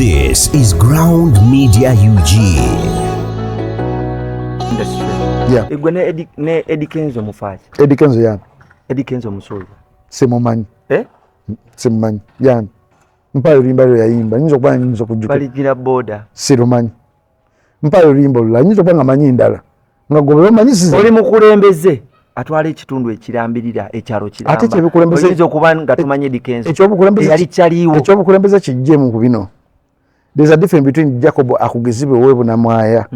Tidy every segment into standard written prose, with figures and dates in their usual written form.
This is Ground Media UG. Industry. Yeah. Igwe ne Eddie Kenzo mufaaki? Eddie Kenzo yani? Eddie Kenzo musuuza. Simumanyi. Eh? Simumanyi. Yani mpayo oluyimba lwe yayimba, nyinza okuba nyinza okujjuka. Baligira boda. Sirumanyi. Mpayo oluyimba olulala, nyinza okuba nga manyi ndala nga gwe omanyi size. Oli mukulembeze atwala ekitundu ekirambirira ekyalo kiramba. Ate kyebikulembeze- Oyinza okuba nga tumanyi Eddie Kenzo. Ekyobukulembeze Eyali kyaliwo. Ekyobukulembeze kijjemu ku bino. There's a difference between Jacob Akugizibwe Webunamwaya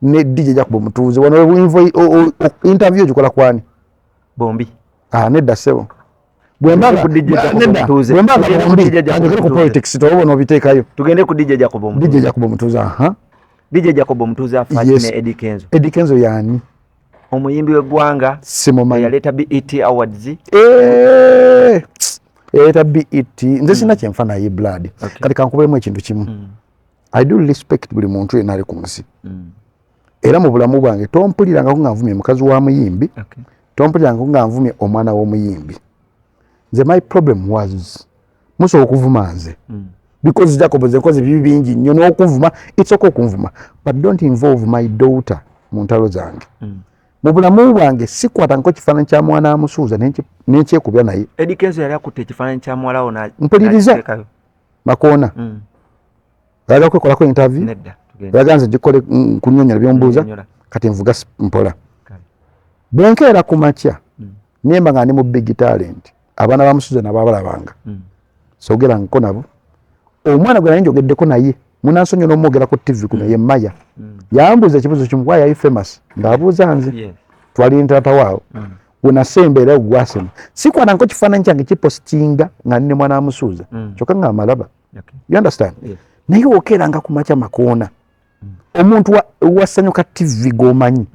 ne DJ Jacob Mutuuze. Wano interview ogikola kwani? Bombi. Ah, nedda ssebo. Bwemba Ku DJ Jacob nedda, Mutuuze. bwemba Tugende ku bombi, DJ Jacob anjogere ku Mutuuze. politics toba n'obiteekayo. Tugende ku DJ Jacob Mutuuze. DJ Jacob Mutuuze, aha. DJ Jacob Mutuuze afaaki ne Eddie Kenzo? Eddie Kenzo yani? Omuyimbi w'eggwanga. Simumanyi. Yaleeta BET Awards. Eh, yaleeta BET. Nze sina kyenfa naye, blood. Kati kankubulemu ekintu kimu. I do respect buli muntu yenna ali ku nsi. Era mu bulamu bwange tompulirangako nga nvumye mukazi wa muyimbi, tompulirangako nga nvumye omwana w'omuyimbi. Nze my problem was musobola okuvuma nze because Jacob nze nkoze bibi bingi nnyo n'okunvuma, it's okay okunvuma, but don't involve my daughter mu ntalo zange. Mu bulamu bwange sikwatangako kifaananyi kya mwana amusuuza nenkyekubya naye. Eddie Kenzo yali akutte ekifaananyi kya muwalawo Mpuliriza. n'akiteekayo. Makoona, oyagala kwekolako interview? Nedda, tugende. Oyagala nze gikole kunyonyola byombuuza? Nnyonnyola. Kati nvuga mpola. Kale. Bwenkeera ku makya nemba nga ndi mu Big Talent, abaana bamusuuza nabo abalabanga, sogerangako nabo. Omwana gwe nali njogeddeko naye munansonyi n'omwogera ku TV kuno ye Maya. Yambuuza ekibuuzo kimu, "Why are you famous?" Ng'abuuza nze. Twali taata waawo. Wenasemba era gwasema sikwananko kifaananyi kyange kipostinga nga ndi ne mwana amusuuza, kyokka nga amalaba. You understand? Yes. Naye okeeranga ku makya, Makoona, omuntu wasanyuka TV g'omanyi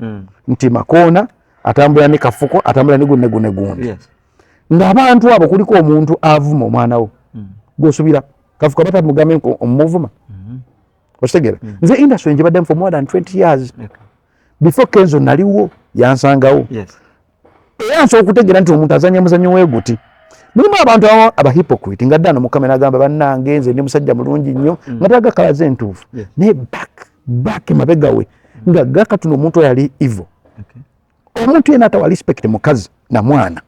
nti Makoona atambula ne Kafuko, atambula ne gundi ne gundi ne gundi, ng'abantu abo kuliko omuntu avuma omwana wo, gwosubira Kafuko batamugambe nti omuvuma. Okitegeera? Nze industry ngibaddemu for more than 20 years. Before Kenzo naliwo, yansangawo. Era nsobola okutegeera nti omuntu azanya muzanyo weguti. Mulimu abantu abamu aba hypocrite nga ddano mukamera agamba, "Bannange, nze ndi musajja mulungi nnyo," nga talaga kalaze entuufu, naye back back mabega we nga gakatuna omuntu oyo ali evil. Omuntu yenna atawa respect mukazi na mwana,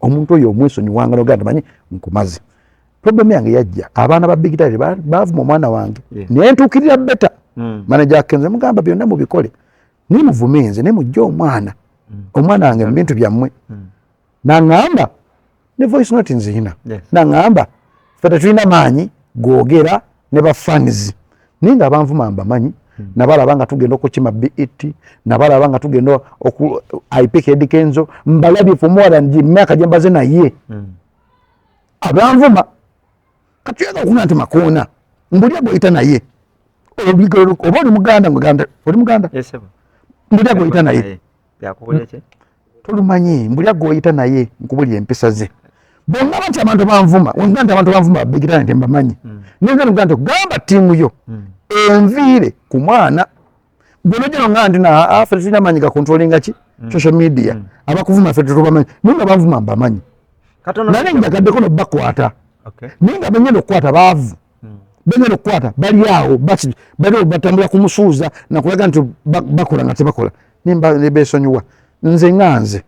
omuntu oyo omwesonyiwanga nogamba, "Manyi nkumaze." Problem yange yajja abaana ba Big Talent bavuma omwana wange, naye ntuukirira beta manager Kenzo, mugamba, "Byonna mubikole, naye muvume nze, naye mujje omwana, omwana wange mu bintu byammwe." Naŋŋamba ne voice note nziyina. Naŋŋamba, "Ffe tetulina maanyi googera ne bafans, naye nga abanvuma mbamanyi. Nabalaba nga tugenda okukima BET, nabalaba nga tugenda oku ipik Eddy Kenzo, mbalabye for more than myaka gye mbaze naye." Abanvuma kati oyagala okuga nti Makoona mbulya gwoyita naye, oba oli muganda, muganda oli muganda? Yes, sir. Mbulya gwoyita naye. Byakukolera ki? Tolumanyi. Mbulya gwoyita naye, nkubulya empisa ze. Bwongamba nti abantu banvuma, wenga nti abantu banvuma bigirana nti mbamanyi, nenga nogamba nti gamba ttiimu yo enviire ku mwana gwenojja nga nti na ffe tetulina maanyi gakontrolinga ki social media. Abakuvuma ffe tetubamanyi, naye nga banvuma mbamanyi. Katono. Naye njagaddeko nobakwata, naye nga benyenda okukwata baavu, benyenda okukwata bali awo basi bali batambula kumusuuza nakulaga nti bakola nga tebakola. Nemba nebesonyiwa. Nze nga nze,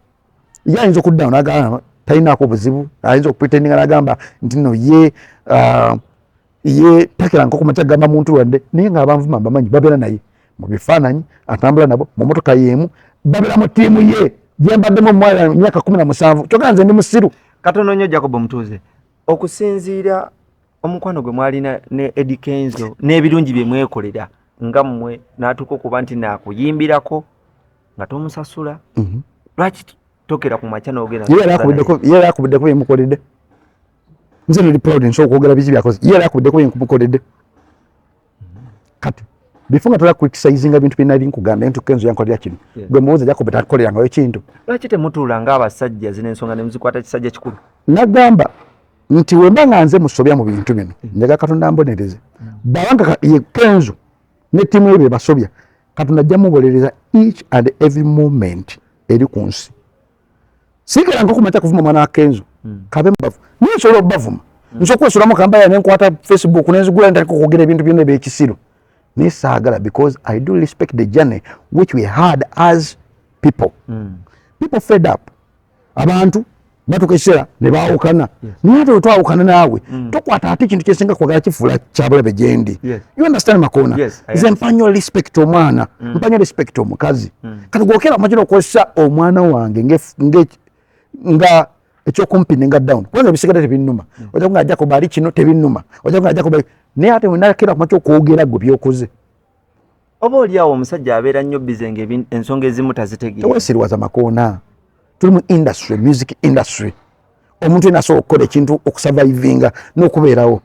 ye ayinza okuddawo nagamba talinaako buzibu, ayinza okupretendinga nagamba nti no ye, ye takeranko kumakya gamba muntu wadde, naye nga abanvuma mbamanyi, babeera naye mu bifaananyi, atambula nabo mu motoka y'emu, babeera mu ttiimu ye gyembaddemu mu myaka 17, kyokka nze ndi musiru. Katono nnyo, Jacob Mutuuze, okusinziira omukwano gwe mwalina ne Eddie Kenzo n'ebirungi bye mwekolera nga mmwe, n'atuuka okuba nti naakuyimbirako nga tomusasula, lwaki tokera ku makya n'ogenda? Ye yali akubiddeko byemukoledde. Nze noli proud, nsobola okwogera biki byakoze. Ye yali akubiddeko byemukoledde. Kati before nga tola criticizinga bintu byenali nkugamba nti Kenzo yankolera kino, gwe mubuuza, Jacob takukolerangayo kintu? Lwaki temutuula ng'abasajja zino ensonga ne muzikwata kisajja kikulu? Nagamba nti wemba nga nze musobya mu bintu bino, njaga Katonda mbonereze. Bwabanga ye Kenzo ne ttiimu ye bebasobya, Katonda ajja mubolereza each and every moment eri ku nsi. Sigeranga okumakya kuvuma mwana wa Kenzo, kabe mubavu, naye nsobola okubavuma. Nsobola okwesulamu kambaya nenkwata Facebook nenzigula ntandika okwogera ebintu byonna ebyekisiru, naye saagala, because I do respect the journey which we had as people. People fed up, abantu batuuka ekiseera ne baawukana, naye ate wetwawukana naawe tokwata ate ekintu kyesinga kwagala kifuula kyabulabe gyendi. You understand, Makoona? Yes, I Nze mpa nnyo respect omwana, mpa nnyo respect omukazi. Kati gwokera omakira okozesa omwana wange nga ekyokumpininga down, kubanga ebisigadde tebinnuma. Ojja kunga Jacob ali kino tebinnuma, ojja kunga Jacob naye ate wenakera kumakya okwogera gwe byokoze. Oba oli awo omusajja abeera nnyo busy nga ensonga ezimu tazitegeera. Tewesiriwaza, Makoona. Tuli mu industry, music industry. Omuntu yena asobola okukola ekintu okusurvivinga n'okubeerawo.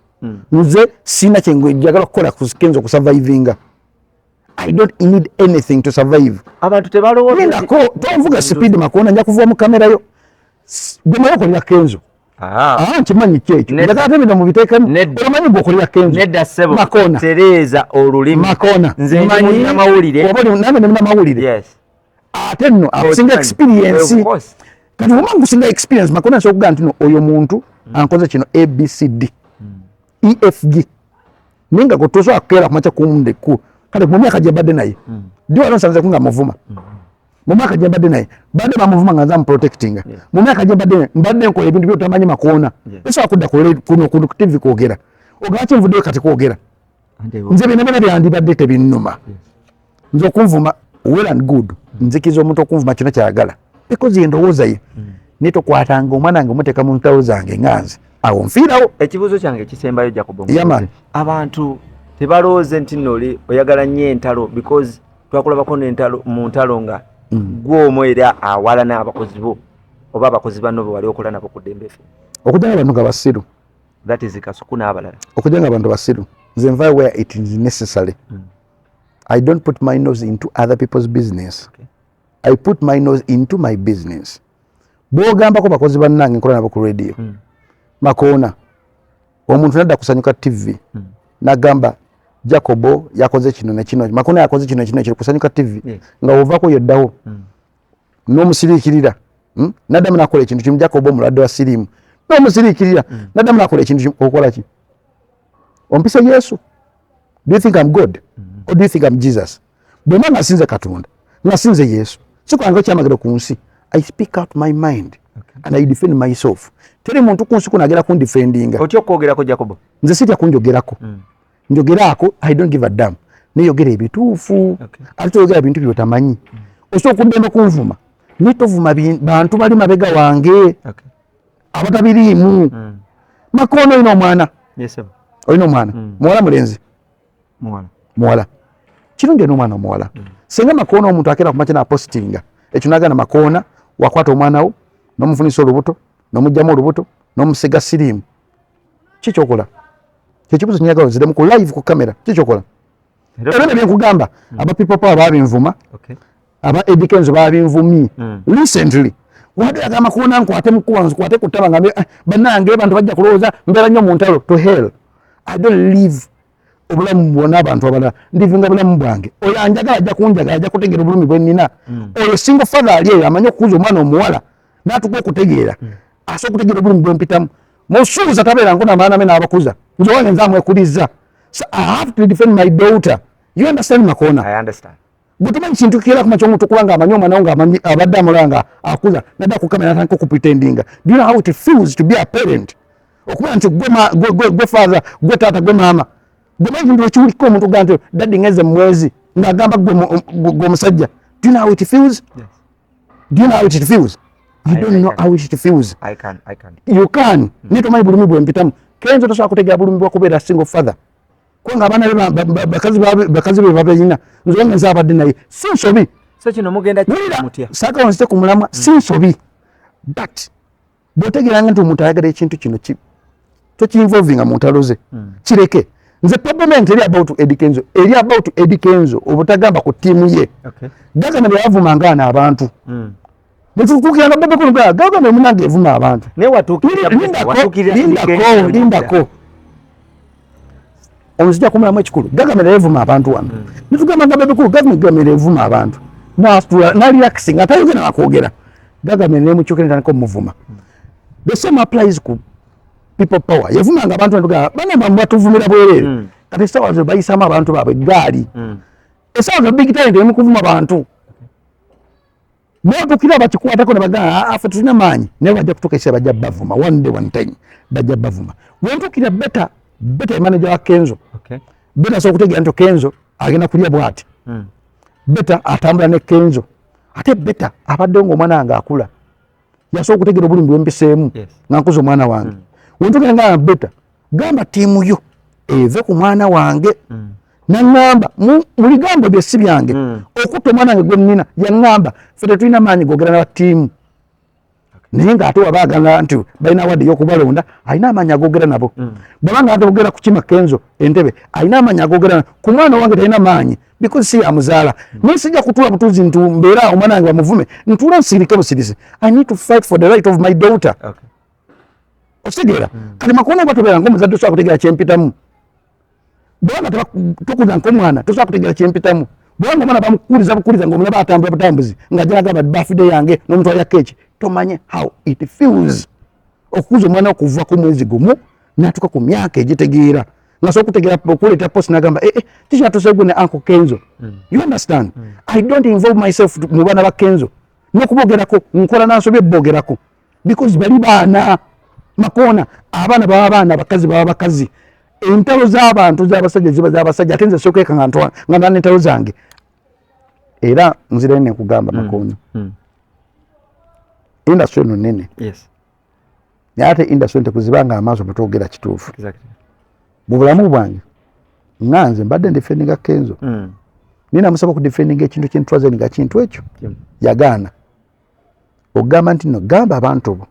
Nze sina kyenjagala kukola kukenza okusurvivinga. I don't need anything to survive. Abantu tebalowooza. Lindako, tonvuga speed, Makoona, nja kuva mu kamera yo. Gwe okolera Kenzo. Ah, nkimanyi ki ekyo. Nedda. Njagala ate bino mubiteekemu. Nedda. Omanyi gwe okolera Kenzo. Nedda ssebo. Makoona. Tereeza olulimi. Makoona. Nze ndi Mmanyi- munnamawulire. Oba oli nange ndi munnamawulire. Ate nno akusinga Okimanyi. experience. Of course. Kati bw'oba nkusinga experience, Makoona, nsobola okugamba nti no oyo muntu ankoze kino ABCD EFG, naye nga gwe tosobola kukeera kumakya kundeku. Kale mu myaka gye mbadde naye, ddi wali onsanzeku nga muvuma? Mu myaka gye mbadde naye badde bamuvuma nga nza muprotectinga. Mu myaka gye mbadde naye mbadde nkola ebintu byotamanyi, Makoona. Tosobola kudda kuno ku TV kwogera ogamba kinvuddeyo kati kwogera. Nze byonna byonna byandibadde tebinnuma. Nze okunvuma, well and good. Nzikiriza omuntu okunvuma kyonna kyayagala because endowooza ye, naye tokwatanga omwana wange omuteeka mu ntalo zange nga nze awo nfiirawo. Ekibuuzo kyange ekisembayo, Jacob. Yeah, man. Abantu tebalowooze nti nno oli oyagala nnyo entalo, because twakulabako n'entalo mu ntalo nga gwe omu era awala n'abakozi bo oba abakozi banno be wali okola nabo ku Ddembe FM? Okujja nga abantu nga basiru. That is Kasuku n'abalala. Okujja nga abantu basiru, nze nvayo where it is necessary. I don't put my nose into other people's business. I put my nose into my business. Bwogambako bakozi bannange nkola nabo ku radio, Makoona, omuntu nadda kusanyuka TV nagamba Jacobo yakoze kino nekino, Makoona yakoze kino nekino kiri kusanyuka TV, nga ovako yoddawo n'omusiriikirira, Naddamu nakola ekintu kimu, Jacobo omulwadde wa siriimu, n'omusiriikirira. Naddamu nakola ekintu kimu. Okola ki? Ompise Yesu? Do you think I'm God or do you think I'm Jesus? Bwemba nga sinze Katonda, nga sinze Yesu, sikolanga kyamagero ku nsi. I speak out my mind and I defend myself. Teri muntu ku nsi kuno agera kundefendinga. Otya okwogerako, Jacobo? Nze sitya kunjogerako. Njogeraako, I don't give a damn. Neyogera ebituufu. Ate toyogera bintu byotamanyi. Osobola okuddemba kunvuma, naye tovuma bantu bali mabega wange abatabiriimu. Makoona, olina omwana? Yes, sir. Olina omwana? Muwala, mulenzi? Muwala. Muwala, kirungi olina omwana omuwala. Singa, Makoona, omuntu akeera kumakya napositinga ekyo nagana, Makoona, wakwata omwana wo nomufunisa olubuto, nomugjamu olubuto, nomusiga siriimu, kikyokola kyekibuzo kinjagala oziremu ku live ku kamera. Kikyokola era nebyenkugamba, aba People Power babinvuma, aba Eddy Kenzo babinvumye. Recently wadde agamba kuona nkwate mukuba, nkwate kutaba nga bannange bantu bajja kulowooza mbeera nnyo mu ntalo. To hell, I don't live obulamu bwonna abantu abalala, ndivinga bulamu bwange. Oyo anjagala ajja kunjagala, ajja kutegeera obulumi bwe nnina. Oyo single father ali eyo amanyi okukuza omwana omuwala n'atuka okutegeera, asobola okutegeera obulumi bwe mpitamu. Musuuza tabeera nko n'abaana be n'abakuza, nze owange nze amwekuliza. So I have to defend my daughter. You understand, Makoona? I understand. Bwe tumanyi kintu kira kuma ky'omuntu okuba nga amanyi omwana wo nga amanyi abadde amulaba nga akuza, nadda ku kamera natandika okupretendinga. Do you know how it feels to be a parent? Okuba nti gwe father, gwe taata, gwe maama, gwe manyi kintu ekiwulikika omuntu ogamba nti daddy ngeze mu mwezi ng'agamba gwe omusajja. Do you know how it feels? Yes. Do you know how it feels? You don't I know can. how it feels. I can, I can. You can. Naye tomanyi bulumi bwe mpitamu. Kenzo tosobola kutegeera bulumi bwa kubeera single father, kubanga abaana be bakazi be babalina, nze wange nze abadde naye, si nsobi. So kino mugenda Wulira, mutya? Saaka wanzite ku mulamwa. Si nsobi, but bw'otegeeranga nti omuntu ayagala ekintu kino tokinvolvinga mu ntalo ze, kireke. Nze problem yange teri about Eddy Kenzo, eri about Eddy Kenzo obutagamba ku ttiimu ye. Gagana bwe yavumanga ano abantu, netutuukiranga Bebe Cool, gagana munange evuma abantu. Naye watuukirira Lindako, watuukirira lindako, Eddy Kenzo. Lindako, onzija kumulamu ekikulu. Gagamera evuma abantu wano, netugamba nga Bebe Cool gagamera evuma abantu, nasitula narelaxing nga tayogera nakwogera. Gagamera nemukyukira netandika omuvuma. The same applies ku People Power yavumanga abantu netugamba bana batuvumira bwereere. Kati essaawa zo bayisamu abantu baabwe eggaali. Essaawa zo Big Talent emu kuvuma bantu botukira bakikwatako ne bagamba afe tulina maanyi, naye bajja kutuuka ekiseera bajja bavuma. One day, one time bajja bavuma. Wentukira Beta, Beta manager wa Kenzo. Beta asobola okutegeera nti Kenzo agenda kulya bw'ati. Beta atambula ne Kenzo, ate Beta abaddewo ng'omwana wange akula, yasobola okutegeera obulumi bwempiseemu nga nkuza omwana wange. Wentukira nga Beta gamba ttiimu yo eve ku mwana wange, naŋŋamba mu bigambo bye si byange, okutta omwana wange gwe nnina. Yaŋŋamba ffe tetulina maanyi gogera na ttiimu, naye ng'ate waba agamba nti balina wadde ey'okubalonda, alina amaanyi agogera nabo. Bw'aba nga atogera kukima Kenzo entebe, alina amaanyi agogera ku mwana wange. Talina maanyi because si yamuzaala. Naye sijja kutuula butuuzi nti mbeera omwana wange bamuvume ntuula nsirike busirise. I need to fight for the right of my daughter. Okitegeera? Kati Makoona oba tobeera ngaomuzadde osobola kutegeera kyempitamu. Bwanga tokuza nkomwana, tosobola kutegeera kyempitamu. Bwanga omwana bamukuliza bukuliza, ngaomulaba atambula butambuzi nga jagamba birthday yange n'omutwalya keeki, tomanye how it feels okukuza omwana okuva ku mwezi gumu natuka ku myaka egitegeera, nga sobola okutegeera okuleeta post nagamba eh, eh, kikyatuse gwe ne Uncle Kenzo. You understand? I don't involve myself mu baana ba Kenzo n'okubogerako nkola nansobi ebogerako because bali baana. Makoona, abaana baba baana, abakazi baba bakazi, entalo z'abantu z'abasajja ziba z'abasajja. Ate nze sookeeka nga ntwana entalo zange era nzirayo nekugamba, Makoona, industry eno nene, naye ate industry tekuzibanga amaaso bwetwogera kituufu. Mu bulamu bwange nga nze mbadde ndefendinga Kenzo, naye namusaba okudefendinga ekintu kyentwaze nga kintu ekyo yagaana ogamba nti no gamba abantu bo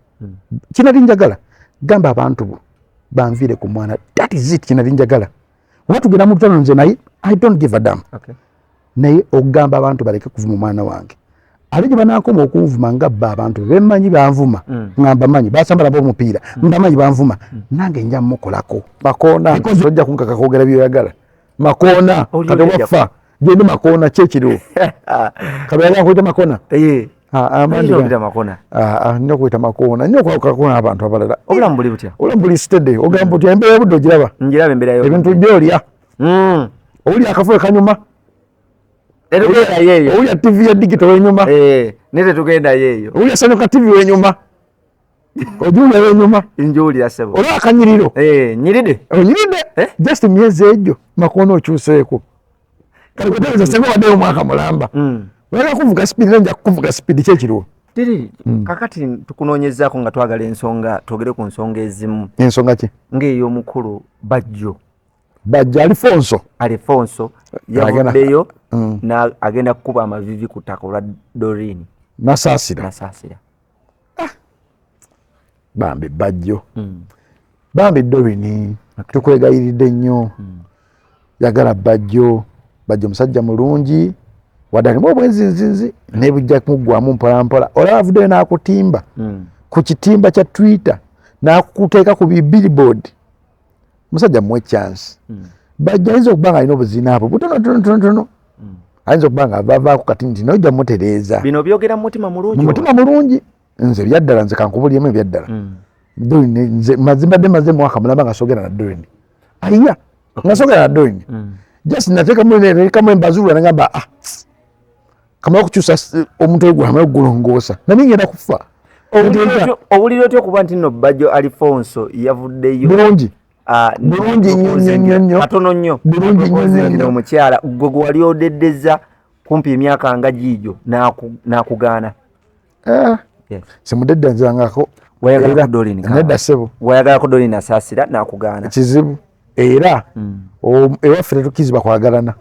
kinali njagala gamba abantu bo banviire ku mwana. That is it, kinali njagala. Oba tugenda mu lutalo nze naye, I don't give a damn. Naye okugamba abantu baleke kuvuma omwana wange, ate gye banankoma okunvuma nga bba abantu bemmanyi banvuma, nga mbamanyi basamba nabo omupiira, mbamanyi banvuma, nange nja mukolako. Makoona, tojja kunkaka kwogera byoyagala. Makoona, kati wafa gyendi. Makoona, ki ekiriwo? Kabeera nkuyita Makoona. Nina okuyita Makoona, nina okwawukako n'abantu abalala. Obulamu buli butya? Obulamu buli steady. Ogamba otya? Embeera y'obudde ogiraba? Njiraba embeera. Ebintu gyolya, owulya akafu ekanyuma, owulya TV ya digital wenyuma. Naye tetugendayo eyo. Owulya Sanyuka TV wenyuma, ogiwulya wenyuma? Njiwulira, ssebo. Olwa akanyiriro? Nyiride. Onyiride. Just myezi egyo, Makoona, okyuseeko. Kale kutegeeza senga waddeyo omwaka mulamba, oyagala kuvuga speed, nja kukuvuga speed. Ki ekiriwo? Tiri kakati tukunoonyezaako nga twagala ensonga, twogere ku nsonga ezimu. Ensonga ki? Ng'ey'omukulu Bajjo. Bajjo Alifonso. Alifonso yavuddeyo agenda kukuba amavivi ku ttaka olwa Doreen. Nasaasira. Nasaasira. Bambi Bajjo, bambi Doreen, tukwegayiridde nnyo, yagala Bajjo. Bajjo musajja mulungi, wadde alimu obwenzinzinzi, naye bujja kumuggwamu mpola mpola. Olaba avuddeyo n'akutimba ku kitimba kya Twitter, n'akuteeka ku billboard. Musajja muwe chance. Bajjo ayinza okuba nga alina obuzina abwo butonotonotono, ayinza okuba nga avavaako kati nti naye ojja mutereeza. Bino byogera mu mutima mulungi? Mu mutima mulungi. Nze ebyaddala, nze kankubulyemu ebyaddala, nze mbadde maze mwaka mulamba nga sogera na Doreen, aiya nga sogera na Doreen. Just nateekamu embazulula nagamba, ah, kamala okukyusa omutwe gwe, amala okugulongoosa, nani ngenda kufa. Owulira otya okuba nti nno Bajjo Alifonso yavuddeyo? Bulungi. Bulungi nnyo nnyo nnyo nnyo. Katono nnyo. Bulungi nnyo nnyo nnyo. Omukyala gwe gwe wali odeddeza kumpi emyaka nga giigyo n'akugaana. Simudedda nzangako. Nedda ssebo. Wayagalako Doreen Asaasira n'akugaana. Kizibu era ewaffe tetukkirizibwa kwagalana.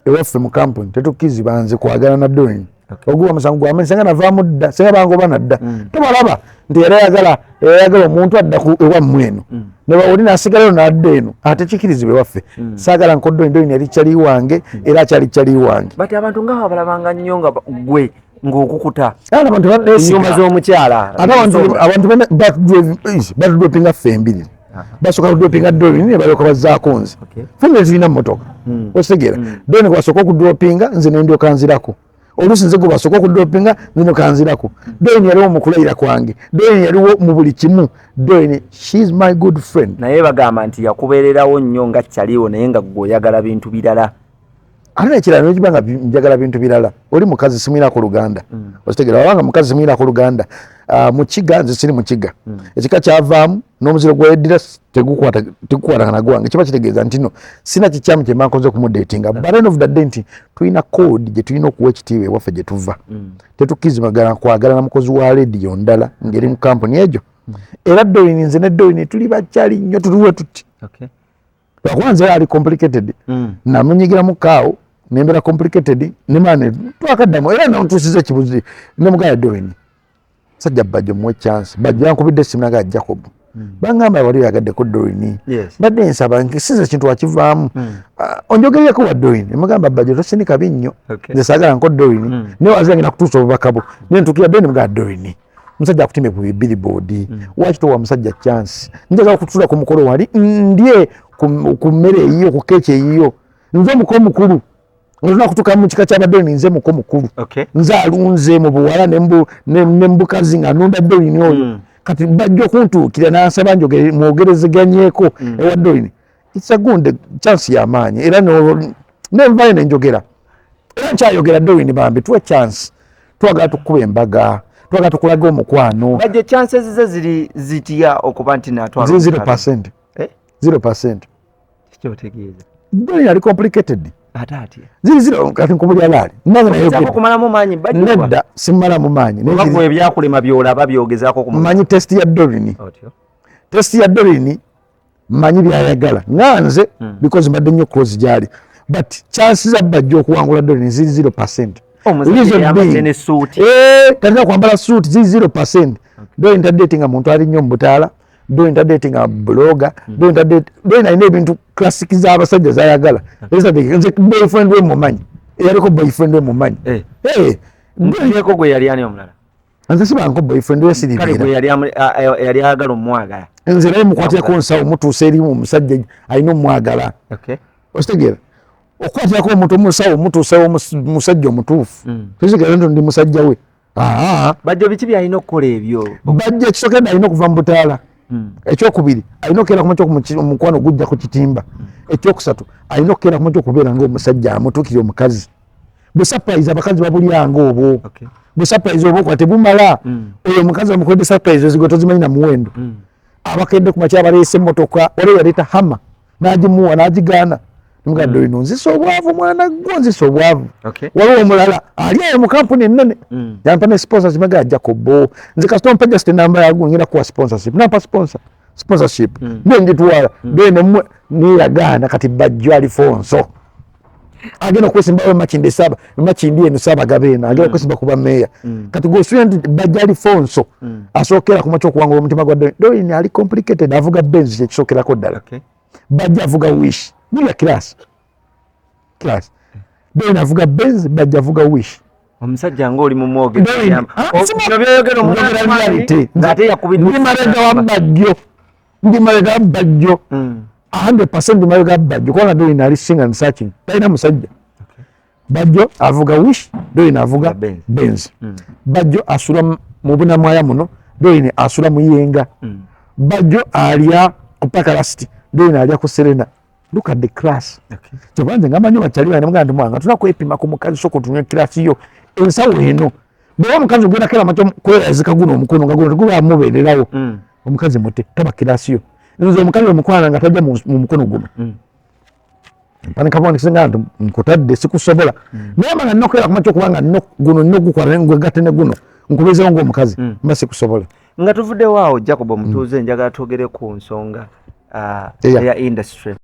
Ewaffe mu kampuni tetukkirizibwa nze kwagalana na Doreen. Oguba musango gwamaanyi senga navaamu dda, senga bangoba nadda. Tobalaba nti era yagala yagala omuntu adda ku ewammwe eno, nebawoli nasigalayo nadda eno, ate kikirizibwa ewaffe. Saagala nko Doreen. Doreen yali kyali wange era akyali kyali wange. But abantu nga babalabanga nnyo nga gwe ng'okukuta abantu ennyumba z'omukyala. Ate abantu batudropinga ffe embiri, basooka kudropinga Doreen ne balyoka bazzaako nze. Ffe ne tulina mmotoka, okitegeera? Doreen kwasooka okudropinga, nze nendyoka nzirako. Oluusi nze gwe basooka okudropinga, nzino kanzirako. Doreen yaliwo mu kulayira kwange, Doreen yaliwo mu buli kimu. Doreen, she is my good friend. Naye bagamba nti yakubeererawo nnyo nga kyaliwo, naye nga gwe oyagala bintu birala. Ate nekirala, nekiba nga njagala bintu birala, oli mukazi simwinako luganda. Okitegera? Wabanga mukazi simwinako luganda, mukiga nze siri mukiga. Ekika kyavaamu n'omuziro gweddira tegukwatagana gwange. Kiba kitegeeza nti no sina kikyamu kyemba nkoze okumudatinga, but end of the day nti tulina code gye tulina okuwa ekitiibwa ewaffe gye tuva. Tetukkirizibagana kwagala na mukozi wa rediyo ndala ng'eri mu kampuni egyo. Era Doreen, nze ne Doreen tuli bakyali nnyo, tuliwe tuti. Lwakuba nze ali complicated. Namunyigiramu kaawo nembeera complicated nemane twakaddamu era nantuusiza ekibuzi nemugaya, "Doreen, sajja Bajjo muwe chance." Bajjo yankubidde essimu naga, "Jacob, bangamba wali oyagaddeko Doreen. Mbadde nsaba sinza ekintu wakivaamu. Onjogerereko wa Doreen." Emugamba, "Bajjo, tosindika binnyo. Nze saagala nko Doreen." Naye wazira ngenda kutuusa obubaka bwo. Nentukira Doreen, mugamba, "Doreen, musajja akutimye ku billboard. Waki towa musajja chance? Njagala kutuula ku mukolo wali ndye ku mmere eyiyo, ku keeki eyiyo. Nze omuko omukulu nga tulina kutuuka mu kika ky'abadoreen, nze muko mukulu. Nze alunze mu buwala ne mu bukazi nga nunda Doreen oyo. Kati bajja okuntuukira n'ansaba mwogerezeganyeko ewa Doreen. It's a good chance y'amaanyi." Era nenvayo nenjogera, era nkyayogera. Doreen bambi, tuwe chance, twagala tukuba embaga, twagala tukulaga omukwano. Bajjo, chances ze ziri zitya okuba nti natwala Ziri zero omukazi? percent. Eh? 0%. Kikyotegeeza? Doreen ali complicated. Ate atya? Ziri zero. Kati nkubulya laali nange Ogezaako nayogera. kumalamu maanyi, Bajjo? Nedda, simalamu maanyi. Naye Oba gwe ebyakulema byolaba byogezaako ku Manyi taste ya Doreen. Otyo. Taste ya Doreen, manyi byayagala nga nze because mbadde nnyo close gyali, but chance za Bajjo okuwangula Doreen ziri 0%. Omusajja yambadde ne suuti. Talina kwambala suuti, ziri 0%. Doreen tadatinga muntu ali nnyo mu butaala. Doreen tadatinga blogger. Doreen Doreen alina ebintu classic z'abasajja zayagala. Nze boyfriend we mumanyi, eyaliko boyfriend we mumanyi. Eh, Ntunyeko gwe yali ani omulala? Nze sibanko boyfriend we. Kale Siribeera. Gwe yali yali ayagala omwagala. Nze naye mukwatirako nsawo, mutuusa eri omusajja alina omwagala. Okitegeera? Okukwatirako omuntu omusawo, mutuusawo musajja omutuufu. Tokitegeera nti ndi musajja we. Aa. Bajjo biki byalina okukola ebyo? Bajja, ekisookedde alina okuva mu butaala. Ekyokubiri, alina okukeera ku makya, omukwano gujja ku kitimba. Ekyokusatu, alina okukeera ku makya okubeera ngaomusajja amutuukire omukazi. Busurprise abakazi babulyanga obwo. Busurprise obwo kwa tebumala. Oyo omukazi amukoledde surprise ezigwe tozimanyi na muwendo. Abakedde ku makya, abaleese emmotoka, waliwo yaleeta Hummer n'agimuwa n'agigaana. Nimugadde, "Olino nzisa obwavu, mwana gwo nzisa obwavu." Waliwo omulala ali eyo mu kampuni ennene, yampa ne sponsorship. Maga, "Jacobo, nze kasita ompa just enamba yagu, ngenda kuwa sponsorship." Nampa sponsorship. Nengitwala nemwe neyagaana. Kati Bajjo Alifonso agenda okwesimbawo Makindi, saba Makindi eno, Saabagabo eno, agenda okwesimba kuba meeya. Kati gwosuubira nti Bajjo Alifonso asookera ku makya okuwangula omutima gwa Doreen? Doreen ali complicated. Avuga Benz, kyekisookerako ddala. Bajja avuga Wish. Bulya class class. Doreen avuga Benz, Bajja avuga Wish. Omusajja ng'oli mu Doreen, ah, Byoyogera. Njogera reality. Ate yakubiddwa. Ndi mabega wa Bajjo, ndi mabega wa Bajjo. 100% ndi mabega wa Bajjo, kubanga Doreen ali single and searching, talina musajja. Bajjo avuga Wish, Doreen avuga Benz. Benz. Bajjo asula mu Bunamwaya muno, Doreen asula mu Yenga. Bajjo alya ku Park Last, Doreen alya ku Serena. Look at the class. Kyova nze ngamba nnyo bakyali bange, nemugamba nti mwanga tulina kwepima ku mukazi, soka otunule class yo ensawo eno. Bw'oba omukazi ogenda kera makya kwerazika guno omukono nga guno teguba mubeererawo. Omukazi mute taba class yo. Nze omukazi omukwana nga tajja mu mukono guno, mpanika nga nti nkutadde, sikusobola. Naye mba nga nina okukeera ku makya okuba nga guno nina ogukwata ngwegatte ne guno nkubezewo ng'omukazi, mba sikusobola. Nga tuvuddewo awo, Jacob Omutuuze, njagala twogere ku nsonga Eya. eya industry.